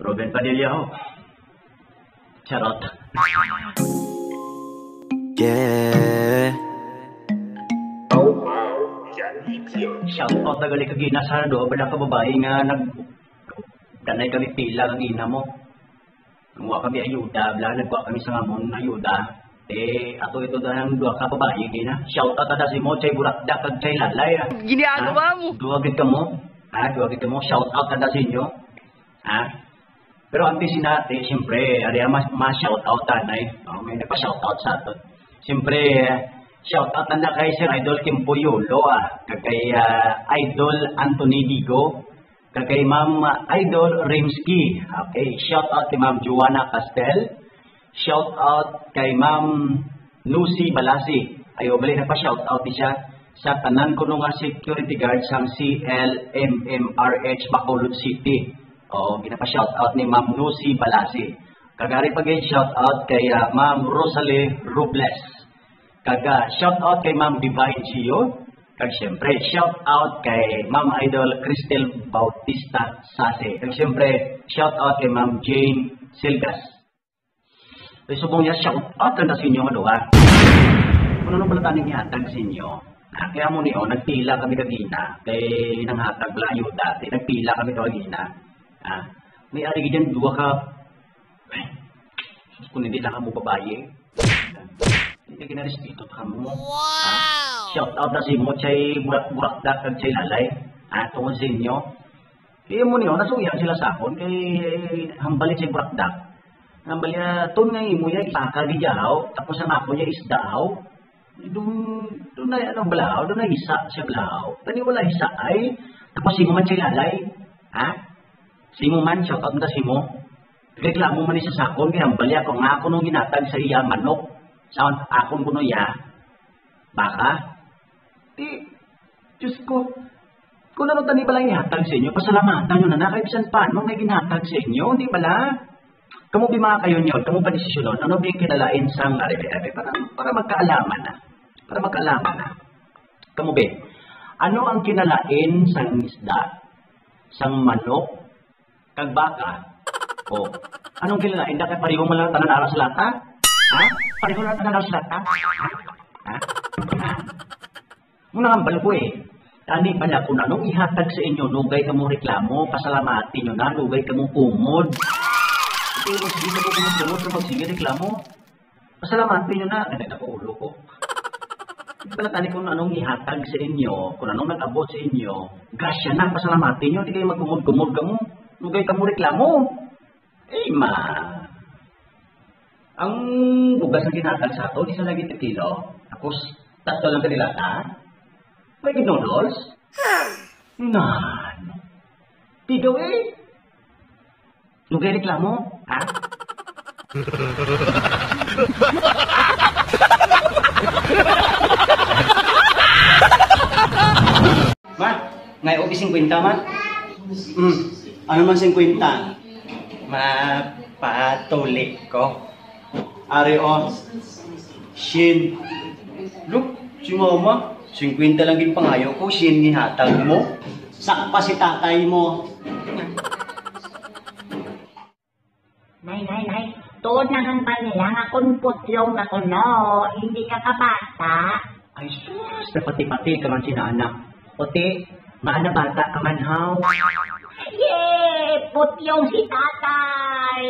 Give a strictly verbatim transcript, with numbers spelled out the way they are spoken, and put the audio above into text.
Ruben Padilla ho. Charot. Yeah. Shout out na gali kagina sa duha bala ka babayi nga nag-, danay kami pila kagina mo. Nangwa kami ayuda, bala, nagwa kami sa amon ayuda. Eh, ato ito na ang duha ka babayi, gina. Shout out ada si mo, chay Burakda, kag chay Lalay, ah. Ginagawa mo? Duha gid kamo. Ah, duha gid kamo. Shout out ada sa inyo. Ah. Pero ang pisinati, siyempre, ari ang mas, mas shout out anay. Oh, may nagpa-shout out sa aton. Siyempre, shout out na kay Sir Idol Kimpo Yolo, ah. Kag kay, ah, Idol Anthony Digo. Kag kay Ma'am, ah, Idol Rimski. Okay, shout out kay Ma'am Joanna Castel. Shout out kay Ma'am Nusi Balasi. Ay, bali, nagpa-shout out ni siya sa tanan kuno nga security guard sang C L M M R H Bacolod City. Oo, ginapa-shout out ni Ma'am Nusi Balasi. Kag ari pa gid shout out kay, ah, Ma'am Rosalie Robles. Kag, ah, shout out kay Ma'am Divine Sio. Kag siyempre, shout out kay Ma'am Idol Cristel Bautista Sase. Kag siyempre, shout out kay Ma'am Jane Silgas. Kay subong niya, shout out lang na sa inyo nga duha. Kung ano pala taning ihatag sa inyo. Ah, kaya mo niyo, nagpila kami kagina. Kay nanghatag la ayuda. Kay nagpila kami kagina. Ah, may ari gid yan, duha ka. Ay, sus, kung hindi na kamo babayi. Hindi ginarespeto pa mo. Wow! Shout out na si mo, chay Burak, Burakdak, kag chay Lalay. Ah, tungod sa inyo. Kaya mo niyo, nasuya sila sa akon. Kay hambali chay Burakdak. Hambali, ah, ton nga imo ya, ipaka gid yaw. Tapos ang ako niya, isda, aw. Dun, dun na, ano, balaw, dun na isa siya, balaw. Tani wala isa ay, tapos imo man siya lalay. Ha? Simo man, shout out na simo. Reklamo man ni sa sakon, kaya ang bali ako nga ako nung ginatag sa iya manok. Sound akon kuno iya. Baka? Di, Diyos ko. Kung ano tani bala ihatag sa inyo, pasalamatan nyo na na, kay bisan paano may ginhatag sa inyo, di bala? Kamo bi mga kayunyon, kamo pa desisyonon, ano bi ang kinalain sang, ari, ari, ari, para, para magkaalaman na. Para magkaalaman na. Kamo bi, ano ang kinalain sang isda, sang manok, kag baka? O, anong kinalain? Dapat pareho man lang tanan ara sa lata? Ha? Pareho lang tanan ara sa lata? Ha? Ha? Mo nahambal ko eh. Tani pala kung anong ihatag sa inyo, nugay kamo reklamo, pasalamati nyo na, nugay kamo kumod. Ito yung sige kamo kumod, kumod, kung magsige reklamo. Pasalamati nyo na, ay, nagkaulo ko. Pala tani kung anong ihatag sa inyo, kung anong nag-abot sa inyo, grasya na, pasalamati nyo, di kayo magkumod-kumod kamo. Nugay kamo reklamo. Eh, ma. Ang bugas nga ginhatag sa ato, isa lang gid ka kilo. Tapos, tatlo lang ka nilata. May noodles? Nan. Tigaw eh. Lugay reklamo, ha? Ma, ngay-o bi singkwenta, ma? Hmm. Ano man singkwenta? Mapatuli ko. Ari, o. Shin. Look, si mama, singkwenta lang ginpangayo ko, shin ginhatag mo. Sakpa si tatay mo. Nay, nay, nay. Tuod na hambal nila nga kung putyong na kuno, hindi ka kabata. Ay, sus, napati-pati ka man sina anak. Puti, maana bata ka man, haw? Yay! Putyong si tatay!